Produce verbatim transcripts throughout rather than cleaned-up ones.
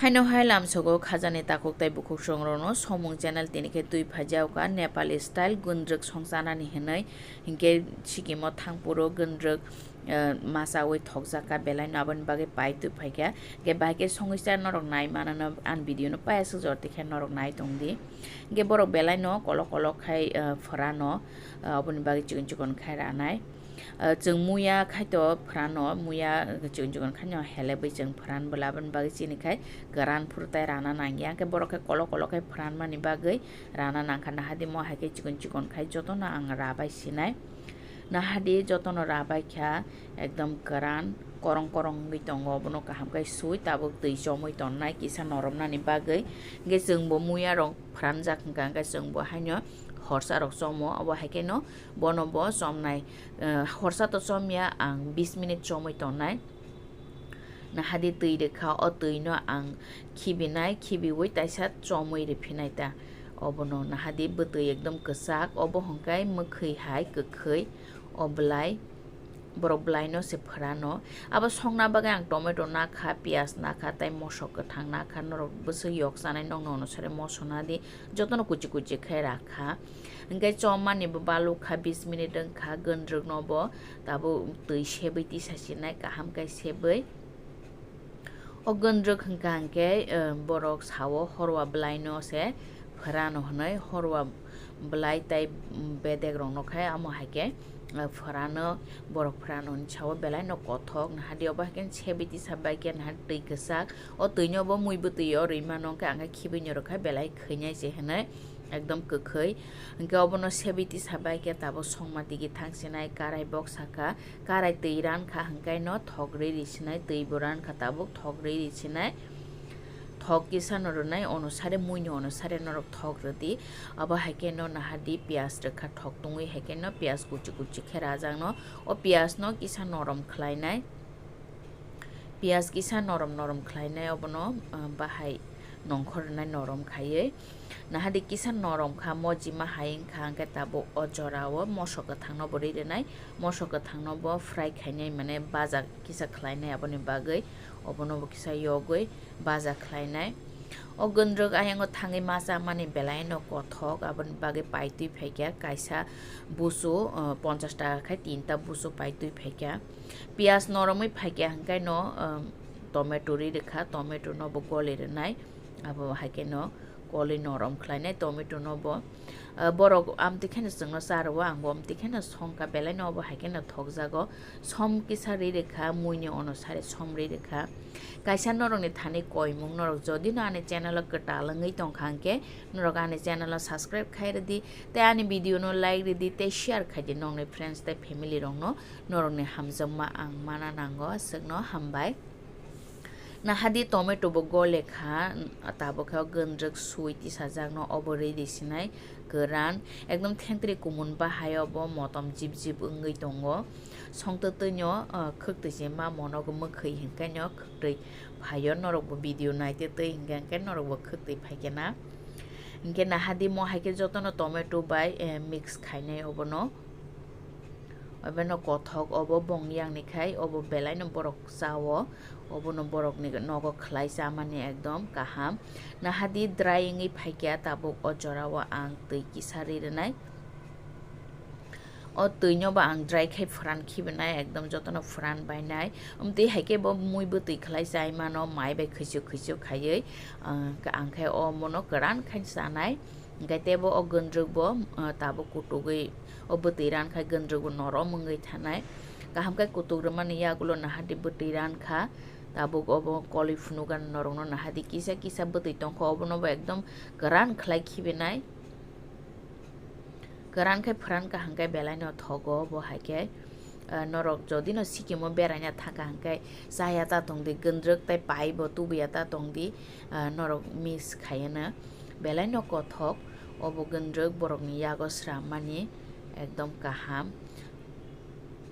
Haino hai lamsogo khajani takhuk tei bukhuk songrokno Somung channel tini khe twi phaijak kha Nepali style gundrwk songchanani hinwi, hinkhe sikimo thangphuru gundrwk, eh, machaui thokjak kha belaino aboni bagwi pai twi phaikha. Hinkhe bahai khe songwi cha norok nai manano ani video no paya swk jor tikhe norok nai tongdi. Hinkhe borok belaino kolok kolok khai, eh, phrano, eh, aboni bagwi chikon chikon khai ranai. Ah, chwng muya khaito phrano, muya chwng chwng khaino helebwi chwng phran bwla aboni bagwi chini khai kwran phuru tai rana nangya. Hwnkhe borok khe kolok kolok khai phran mani bagwi rana nangkha. Nahadi mo hai khe chikon chikon khai jotono ang rabai sinai. Nahadi jotono rabai kha ekdom kwran korong korong wngwi tongo, obono kaham khai sui tabuk twi chomwi tonnai kisa noromnani bagwi. Hwnkhe chwngbo muya rok phranjak hwnkha, hwnkhe chwngbo haino horsa rok chomo, obo hai kheno bono bo chomnai. Eh, horsa to chomya ang bis minute chomwi tongnai. Nahadi twi rwkha, o twi no ang khibinai, khibiwi taisa chomwi rwphinai ta. Obono nahadi bwtwi ekdom kwchak, obo hwnkhai mwkhwi hai kwkhwi, o bwlai, borok bwlai no se phrano. Abo songna bagwi ang tomato nakha, piyaj nakha, tei mosok kwthang nakha, norok bwswk yok chanai nokno onusare moso nadi, jotono kuchi kuchi khe rakha. Hwnkhe chomani bo balukha, bis minute wngkha, gundrwk no bo tabuk twi sebwi tisa sinai kaham khe sebwi. O gundrwk hwnkha hwnkhe, eh, borok sao horwa bwlai no se phrano hwnwi, horwa bwlai tei bedek rok no khai amo hai khe, eh, phrano, borok phrano hwnwi sao belai no kothok. Nahadi obo hai khe sebwi tisa bai khe nahadi twi kwchak, o twi no bo mui bwtwi o rwi mano hwnkhe ang khe khibwi no rwkha belai khwinai se hwnwi. Ekdom kwkhwi. Hwnkhe obono sebiti sabai khe tabuk songma digi thang sinai, karai bok saka, karai twi ran kha hwnkhe no thok rwi ri sinai, twi bo ran kha tabuk thok rwi ri sinai. Thok kisa no rwnai onusare, mui ni onusare norok thok rwdi. Abo hai khe no nahadi piyaj rwkha thok tungwi, hai khe no piyaj kuchi kuchi khe rajak no. O piyaj no kisa norom khlainai. Piyaj kisa norom norom khlainai obono, ah, bahai nongkhor rwnai norom khaiwi. Nahadi kisa norom kha, mojima hai wngkha, hwnkhe tabuk o jorao mosok kwthangno bo ri rwnai, mosok kwthangno bo fry khainai, mane baja kisa khlainai, aboni bagwi obono bo kisa yogwi baja khlainai. O gundrwk ayango thangwi ma chamani belai no kothok, aboni bagwi paitwi phaikha kaisa busu, ah, ponchash taka khai tinta busu paitwi phaikha. Piyaj noromwi phaikha hwnkhe no, um, tomato ri rwkha, tomato no bo goli rwnai, abo hai khe no goli norom khlainai tomato no bo. Uh, borok amtwi kheno chwngno cha rwo, ang bo amtwi kheno songkha, belai no obo hai kheno thokjago. Som kisa ri rwkha, mui ni onusare som ri rwkha. Kaisa norokni thani koimung, norok jodi no ani channel o kwtal wngwi tongkha hwnkhe norok ani channel o subscribe khai rwdi, tei ani video no like rwdi, tei share khaidi nokni friends tei family rokno. Norokni hamjakma ang mana nango, aswkno hambai. Nahadi tomato bo gole kha, tabuk khe o gundrwk sui tisajakno obo ri ri sinai kwran, ekdom thengtri kumun bahai obo motom jip jip wngwi tongo. Songtwtwino, ah, khwktwi se ma monogo mwkhwi hinkhe no khwktwi phaio, norokbo video naitwi twi hinkhe, hinkhe norokbo khwktwi phaikhe na. Hinkhe nahadi mo hai khe jotono tomato bai, eh, mix khainai obono. Obono kothok, obo bong yakni khai, obo belai no borok chao, obono borokni nogo khlai chamani ekdom kaham. Nahadi dry wngwi phaikha, tabuk o jorao ang twi kisa ri rwnai. O twi no bo ang dry khai phuran khibinai, ekdom jotono phuran bainai. Amtwi hai khe bo mui bwtwi khlai chai mano, mai bai khwichuk khwichuk khaiwi, ah, ang khe omono kwran khai chanai. Hwnkhe teibo o gundrwk bo, ah, tabuk kutugwi o bwtwi ran khai gundrwk bo norom wngwi thanai. Kaham khe kutuk rwmani yagulo nahadi bwtwi ran kha, tabuk obo kolwi phunukgani norokno nahadi kisa kisa bwtwi tongkha, obono bo ekdom kwran khlai khibinai. Kwran khe phuran kaham khe belai no thogo bo hai khe. Ah, norok jodi no sikimo beraina thangkha hwnkhe chaya ta tongdi, gundrwk tei pai bo tubuya ta tongdi, ah, norok miss khaiya no. Belai no kothok, obo gundrwk borokni yago srammani ekdom kaham.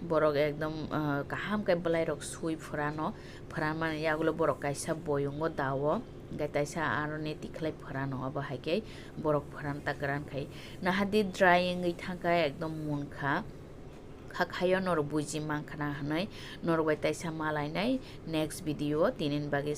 Borok ekdom, ah, kaham khe bwlairok sui phurano, phuranmani yagulo borok kaisa boyungo dao, hwnkhe taisa aroni tikhlai phurano, abo hai khe borok phuran ta kwran khai. Nahadi dry wngwi thangkha, ekdom munkha. Kha khaio norok buji mankha na hwnwi, norok bai taisa malainai next video o, tinini bagwi